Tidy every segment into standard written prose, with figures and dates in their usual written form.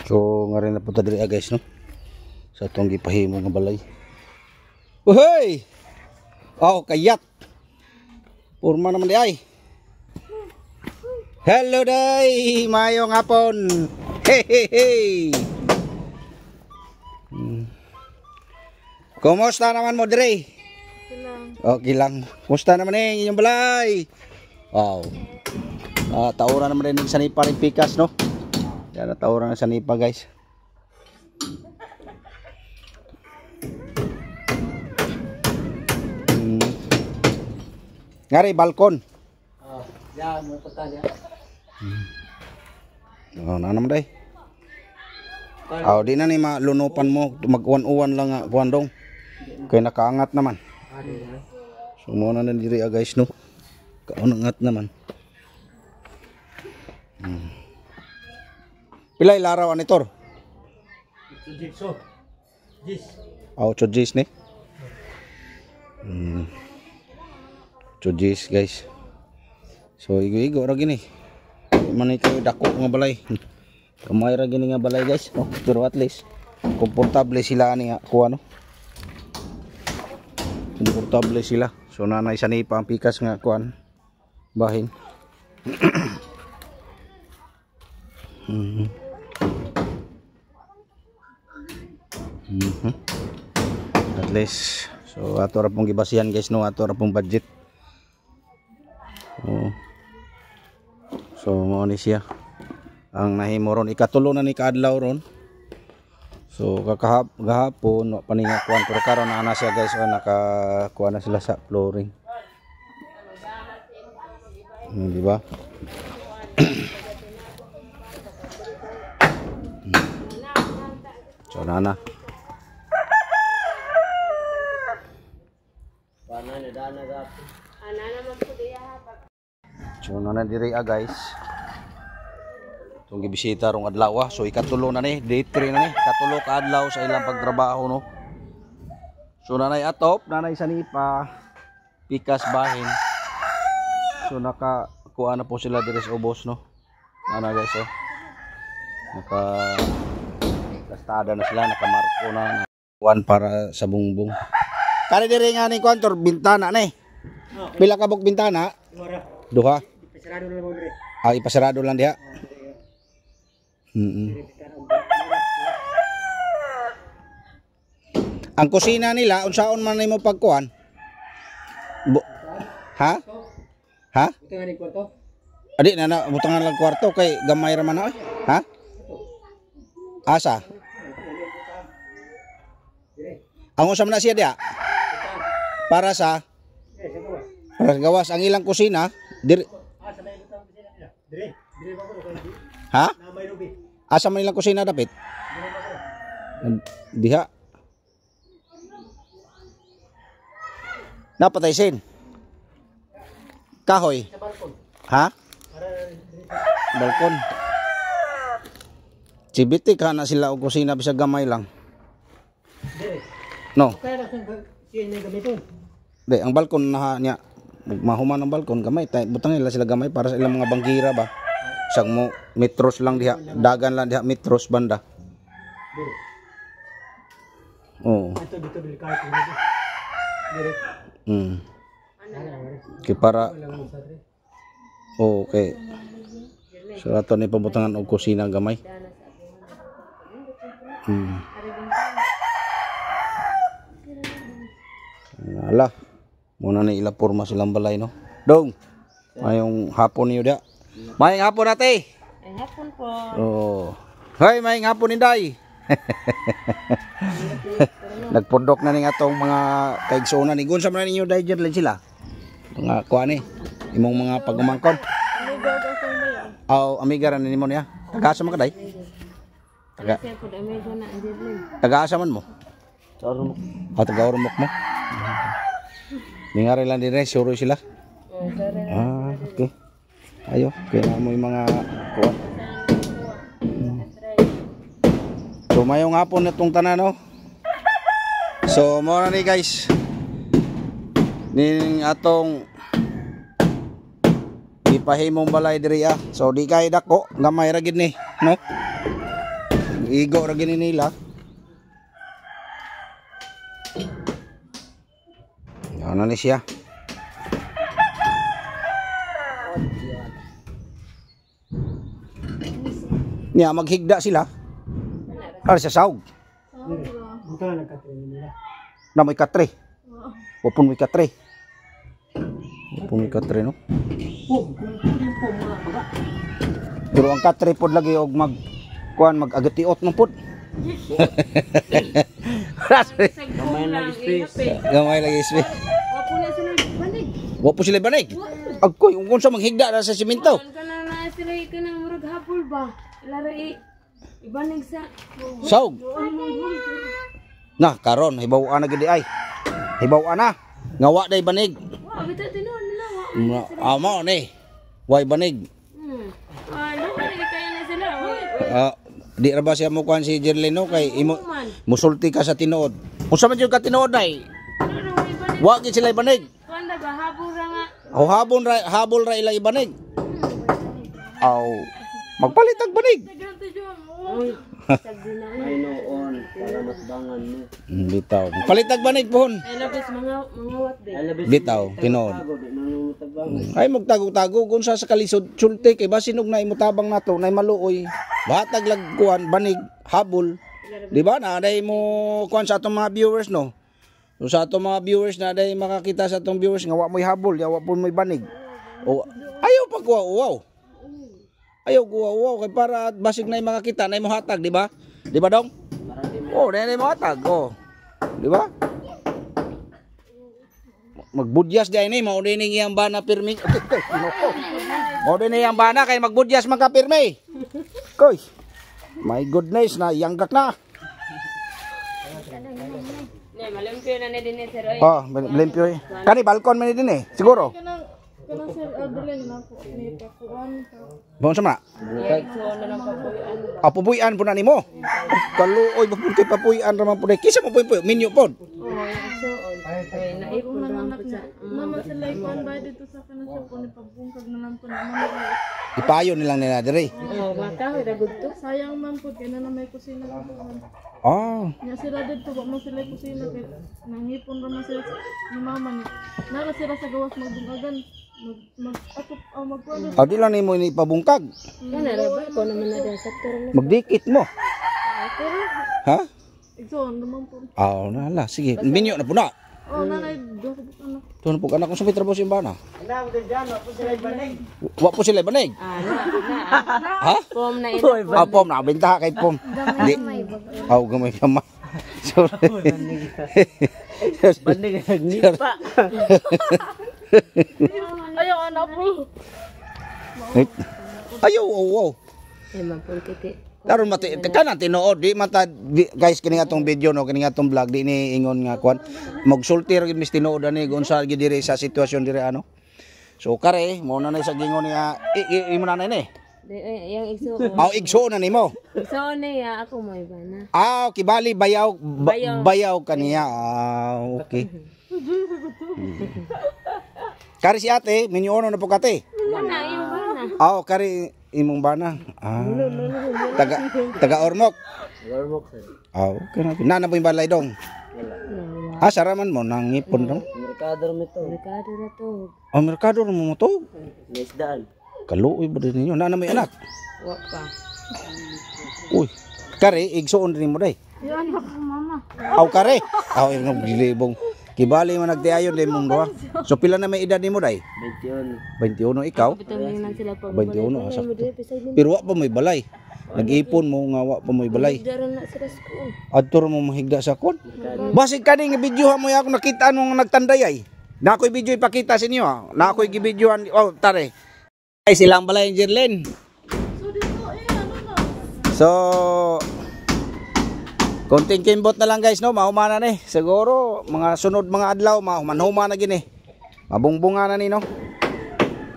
So nga rin na punta diri guys, no, sa atong gipahimo nga balay. Uhoy! Oh, kayat. Purma naman di ay. Hello day, mayong hapon. Hey hey hey. Kumusta naman mo dire? Okay lang. Kumusta naman eh inyong balay? Wow. Taura naman rin sa sanipa rin pikas, no? Yan, taura na sanipa, guys. Ngari balkon. Oh, yan mo punta niya. Oh, na naman day. Oh, di na ni malunupan mo, mag-uwan-uwan lang nga kuan dong. Kay nakaangat naman. So mo na diri guys, no. Kaunangat naman. Pilay laraw ani tor? Jigsaw. Gis. Oh, 8 Gs ni. 8 Gs guys. So igo-igo ra gini. Man kayo dako nga balay. Kamay ra gini nga balay guys, no? Pero at least komportable sila ani nga kuha, no. Komportable sila. So nanay sanipa ang pikas nga kuan bahin. At least so ato ra pong gibasihan guys, no, ato ra pong budget. Oh. So mao ni siya ang nahimo ron, ikatulo na ni kaadlaw ron. So gahapon no pa ni nga kuan, pero karon naa na siya guys, oh, nakakuha na sila sa flooring. Di ba? So nana. So nana diri guys. Itong gibisita rong adlaw. So ikatulo na ni, day 3 na ni, katulo ka adlaw sa ilang pagtrabaho, no. So nanay atop, nanay sanipa, pikas bahin. So nakakuha na po sila diri sa ubos, no. Ana guys, oh. Naka lastada na sila, nakamarko na kuan para sa bungbong. Kani diri nga ni kuan tor bintana ni. Pila ka buk bintana? Duha. Ipasarado lang mo diri. Ah, ipasarado lang diha. Ang kusina nila unsaon man nimo pagkuan? Ha? Ha? Butangan ni kwarto. Adi na na butangan lang kwarto kay gamay ra man oy. Ha? Asa? Ang unsa man na siya diha? Para sa gawas ang ilang kusina diri. Asa may butang kusina nila? Dire, dire ba ko? Ha? Na may rubi. Asa man ilang kusina dapit? Diha. Napatay sin. Kahoy. Sa balkon. Ha? Balkon. Cibiti ka na sila og kusina bisag gamay lang. Dire. No. Kaya lang siya ni gamiton. Di ang balkon na niya. Mahuman ang balkon gamay, butang nila sila gamay para sa ilang mga banggira ba. Sang mo metros lang diha, dagan lang diha metros banda. Dire. Oo. Ato dito dili kay ko. Dire. Kay para okay. So ato ni pabutangan og kusina gamay. Ala. Muna na ila porma silang balay, no. Dong. Mayong hapon niyo dia. Mayong hapon ate. Mayong hapon po. Oh. Hoy, mayong hapon inday. Nagpundok na ning atong mga kaigsuonan ni gunsa man ninyo day dyan sila. Mga kuan ni imong mga pagumangkon. Aw, amiga ra nimo niya. Taga-asa man ka day? Taga. Taga-asa man mo? Sa Ormoc. Ah, taga Ormoc mo. Ningari lang din suro sila. Ah, okay. Ayo, kaya mo yung mga kuan. So mayong hapon na itong tanan, no? So mo na ni guys. Ning atong ipahimong balay diri ah. So di kay dako, gamay ra gid ni, no? Igo ra gini nila. Ano ni siya? Nya maghigda sila. Para sa saog. Buta na nagkatre nila. Na may katre. Wapon may katre. Wapon may katre, no? Pum, kung pum pum mga baga. Pero ang katre pod lagi og mag kuan mag-agatiot man pod. Gamay lang space. Gamay lagi space. Wa po na sila banig. Wa po sila banig. Agkoy, kung unsa manghigda na sa simento. Kan kana na sila ka na murag hapol ba. Laro i ibanig sa Saog. Na karon hibaw-an na gid ay. Hibaw-an na. Nga wa day banig. Wa bitaw tinuod nila wa. Ah, mao ni. Way banig. Ah, lupa na kayo na sila. Ah, di ra ba siya mo kuan si Jerlino kay imo musulti ka sa tinuod. Unsa man jud ka tinuod ay? Ano way banig? Wa gid sila banig. Kuan ba habol ra nga. O habon ra habol ra ila ibanig. Aw, magpalit ang banig. Uy, sagdi na. Ay noon, para matbangan mo. Bitaw. Magpalit ang banig pohon. Ay labis mga mga wat be. Bitaw, tinuod. Ay magtago-tago kung sa kalisod sulti kay basin og na imutabang nato nay maluoy. Batag lag kuan banig habol. Di ba na day mo kuan sa atong mga viewers, no? So, sa atong mga viewers na day makakita sa atong viewers nga wa mo'y habol, ya wa pud mo'y banig. O ayaw pa kuha uwaw. Ayaw kuha uwaw kay para basig na makakita na mo hatag, di ba? Di ba dong? Oh, na mo hatag, oh. Di ba? Magbudyas di ay ni mao din iyang bana pirmi. Okay, okay, kinoko. Mao din iyang bana kay magbudyas man ka pirmi. Koy. My goodness, na yanggak na. Ne, malumpyo na ni dinhi sir oy. Oh, limpyo eh. Kani balkon man ni din eh, siguro. Kanang kanang sir Adeline na po ni pakuan ka. Baon sa mana? So na lang papuyan. Ah, pupuy-an po na nimo. Kaluoy ba pud kay papuy-an ra man pud. Kisa mo puy-puy, minyo pod. Oh, so on. Ay naipon Mga ra anak po na. sa. Mama sila ikuan ba dito sa kanang sa ni pagbungkag na lang po na mama. Ipayo nilang nila diri. Oh, makahoy ra gud to. Sayang man po kay na na may kusina ko man. Ah, Nya sila dito wa man sila kusina kay nangipon ra man sila ni mama ni. Nara sila sa gawas magbungagan mag mag ato ah, magkuan ra. ah, di lang nimo ini pabungkag. Kana ra ba ko naman na din sakto ra na. Magdikit mo. Ha? Igsoon naman po. Ah, nala, sige. Minyo na po na. Oh, nanay duha ka buok anak. Tuon po anak kung sa may trabaho si Imbana. Wa po sila banig. Ah, na na. Ha? Pom na ina. Ah, pom na benta kay pom. Di. Aw, gamay gamay. Sorry. Banig nagnipa. Ayaw anak po. Ayaw, wow, wow. Ay man pud kiti. Karon mati kanan tinuod di man ta di, guys, kini atong video, no, kini atong vlog di ni ingon nga kwan magsulti ra gid mis tinuod ani kung sa gid diri sa sitwasyon diri ano. So kare mo na sa gingon niya imo na ni. Di ay yang igsuon. Aw, igsuon na nimo. Igsuon niya ako mo iba na. Ah, okay, bali bayaw ba, bayaw kaniya. Ah, okay. Kari si ate, minyo na po kate. Kana yung bana. Ah, oh, kari imong bana. Ah. Taga taga Ormoc. Warmok sir. Ah, okay na. Nana po yung balay dong. Ah, saraman mo nangipon dong. Merkado ra to. Merkado ra to. Oh, merkado ra mo to. Nisdaan. Kaluoy ba din ninyo? Nana may anak. Wa pa. Uy. Kari igsuon din mo day. Ayaw anak ko mama. Aw kare. Aw imong gilibong. Kibali man nagtiayon din mong duha. So pila na may edad nimo day? 21. 21 ikaw? Bitaw na sila pag 21 ah, sakto. Pero wa pa may balay. Nag-ipon mo nga wa pa may balay. Dara na sila sa kuon. Adto ra mo mahigda sa kon. Basig kani nga video mo ako nakita nung nagtanday ay. Na ako'y video ipakita sa inyo ah. Na ako'y gibidyohan. Oh, tare. Ay silang balay ang Jerlyn. So dito eh ano na. So konting kimbot na lang guys, no, mahumana ni. Siguro mga sunod mga adlaw mahuman-huma na gini. Mabungbunga na ni, no.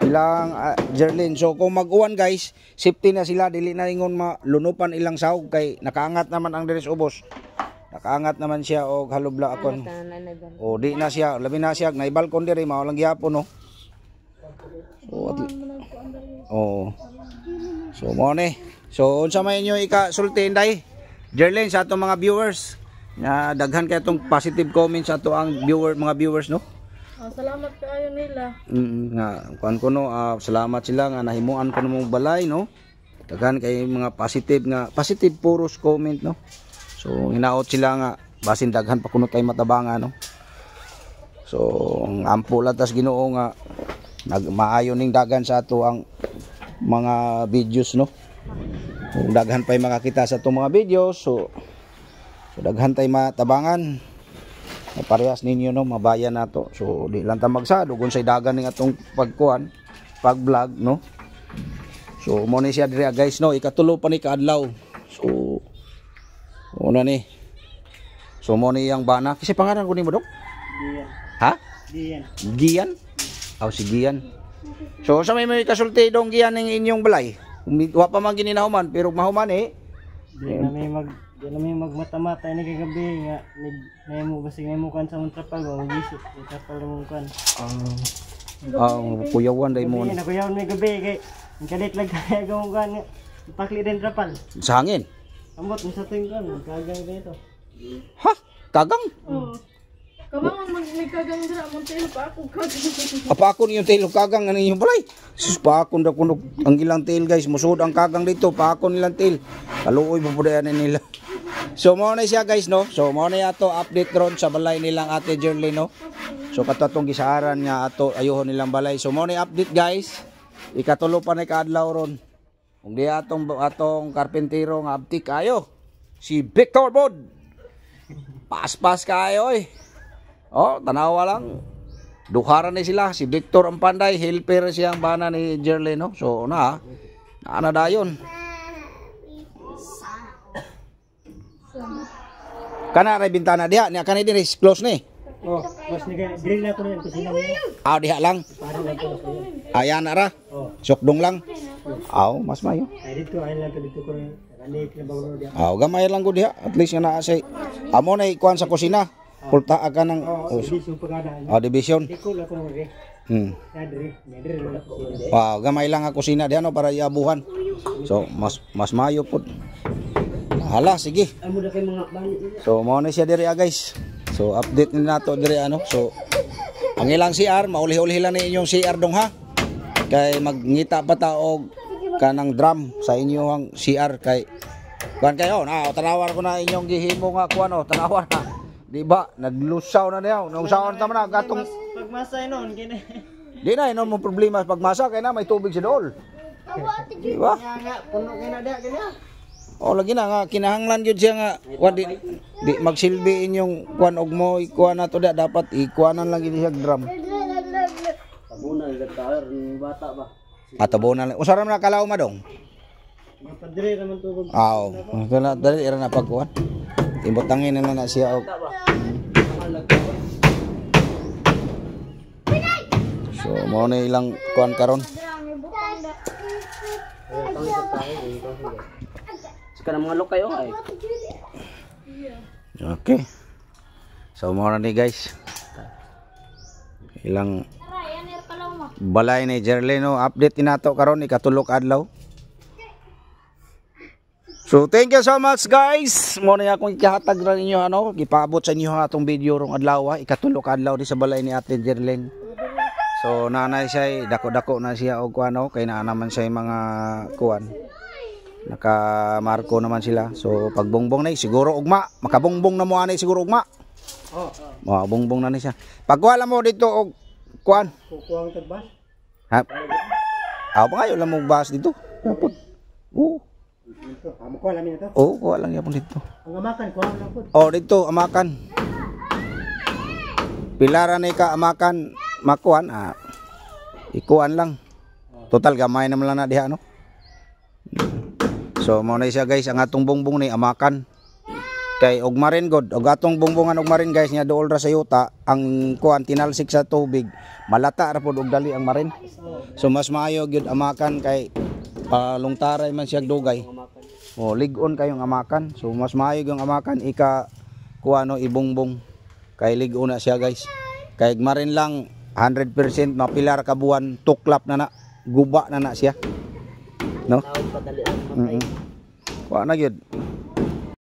Ilang Jerlyn. So kung mag-uwan guys, safety na sila, dili na ingon malunupan ilang sahog kay nakaangat naman ang diri sa ubos. Nakaangat naman siya og halubla akon. Tanan na ba. O di na siya, labi na siya nay balkon diri mao lang gihapon, no. So at, oo. So mo ni. So unsa may inyo ikasulti, Inday? Jerlyn, sa atong mga viewers na daghan kay atong positive comments sa ato ang viewer, mga viewers, no? Ah, salamat kaayo nila. Nga kuan ko, no, salamat sila nga nahimuan ko mong balay, no? Daghan kay mga positive nga positive puros comment, no? So hinaot sila nga basin daghan pa kuno tay matabangan, no? So ang ampo lang tas Ginoo nga nagmaayo ning dagan sa ato ang mga videos, no? Kung daghan pa'y makakita sa atong mga videos, so daghan tay matabangan. Ay, parehas ninyo, no, mabayan nato. So di lang ta magsado kung say dagan ning atong pagkuan, pag-vlog, no? So mo ni siya diri, guys, no, ikatulo pa ni kaadlaw. So una ni. So mo ni yang bana. Kasi pangalan ko nimo, dok? Diyan. Ha? Diyan. Gian? Aw, si Gian. So sa may kasulti dong Gian ning inyong balay. Wa pa man gininahuman pero mahuman eh. Di na may magmata-mata ini kagabi nga nig nahimo basig nahimo kan sa mong trapal ba magisip di trapal mong kan. Ah, kuyawan day mo. Gabi na kuyaw may gabi kay ang kalit lang kaya gawong kan nga pakli din trapal. Sa hangin. Ambot mo sa tuwing kan kagang dito. Ha? Kagang? Oh. Kamangon mag may kagang dira among tail pa ako kagang. Apa ako niyong tail kagang ano inyong balay? Sus, paakon daw kuno ang ilang tail, guys. Musud ang kagang dito, paakon nilang tail. Kaluoy pa pud nila. So mao na siya, guys, no. So mao na ato update ron sa balay nilang Ate Jerlyn, no. So kato atong gisaharan nga ato ayuhon nilang balay. So mao na update, guys. Ikatulo pa na kaadlaw ron. Kung di atong atong karpentero nga abtik kayo. Si Victor Bod. Paspas kayo oy. Oh, tanawa lang. Duharan ni sila si Victor ang panday, helper siya ang bana ni Jerlyn, no. So na na dayon. Kana ray bintana diha niya kani diri close ni. Oh, mas ni grill na to na kusina mo. Ah, diha lang. Ayan na ra. Oh. Sukdong lang. Aw, mas mayo. Ay dito ay lang to dito ko kani kini bago diya. Aw, gamay lang ko diha. At least nga naa say amo na ikuan sa kusina. Pulta ka ng Oh, division pagada. Oh, division. Diko lang ko diri. Ya diri, ya diri lang ko. Wow, gamay lang ang kusina diha, no, para iabuhan. So, mas mas mayo pud. Hala, sige. Amo da kay mga bani. So mao na siya diri, guys. So update ni nato diri ano. So ang ilang CR, maulhi-ulhi lang ni inyong CR dong, ha. Kay magngita pa ta og kanang drum sa inyong CR kay kuan kayo na tanawar ko na inyong gihimo nga kuan, oh, tanawar na. Di ba? Naglusaw na niya. Nung saon ta man na gatong Pagmasay noon kini. Di na inon mo problema pagmasa kay na may tubig sa dool. Di ba? Nga puno kay na diha kini. Oh, lagi na nga kinahanglan gyud siya nga wa di, di magsilbi inyong kuan og mo ikuan na to da, dapat ikuanan lang gyud siya drum. Paguna ang tayo bata ba. Atabonan lang. Usa ra man na kalaw madong. Mapadre naman tubig. Aw, kana dali ira na pagkuan. Imbutangin na lang na siya og. So mao na ilang kuan karon. Sa kanang mga lokay oh ay. Okay. So mao na ni, guys. Ilang balay ni Jerlino update ni nato karon ikatulo ka adlaw. So thank you so much, guys. Mo na akong ihatag ra ninyo ano, gipaabot sa inyo atong video rong adlaw, ikatulo ka adlaw di sa balay ni Ate Jerlyn. So nanay siya dako-dako na siya og kuan, no, kay naa naman siya mga kuan. Naka-marko naman sila. So pagbongbong na siguro ugma, makabongbong na mo anay siguro ugma. Oh, Makabongbong na ni siya. Pagkuha lang mo dito og kuan. Kukuang tagbas. Ha? Aw pa kayo lang mo bas dito. Dapat. Oo. Dito, amo ko alamin na to. Oo, kuha lang yapon dito. Ang amakan ko lang po. Oh, dito amakan. Pilara ni ka amakan makuan, ah. Ikuan lang. Total gamay naman lang na diha, no. So mao na siya, guys, ang atong bongbong ni amakan. Kay og marin god, og atong bongbongan og marin, guys, nya dool ra sa yuta, ang kuan tinalsik sa tubig, malata ra pod og dali ang marin. So mas maayo gyud amakan kay palungtaray man siya dugay. O lig-on kayong amakan. So mas maayo yung amakan ika kuano ibongbong kay lig-on na siya, guys. Kay marin lang 100% mapilar ka buwan tuklap na na, guba na na siya. No? Tawag padali ang Mm. Wa na gyud.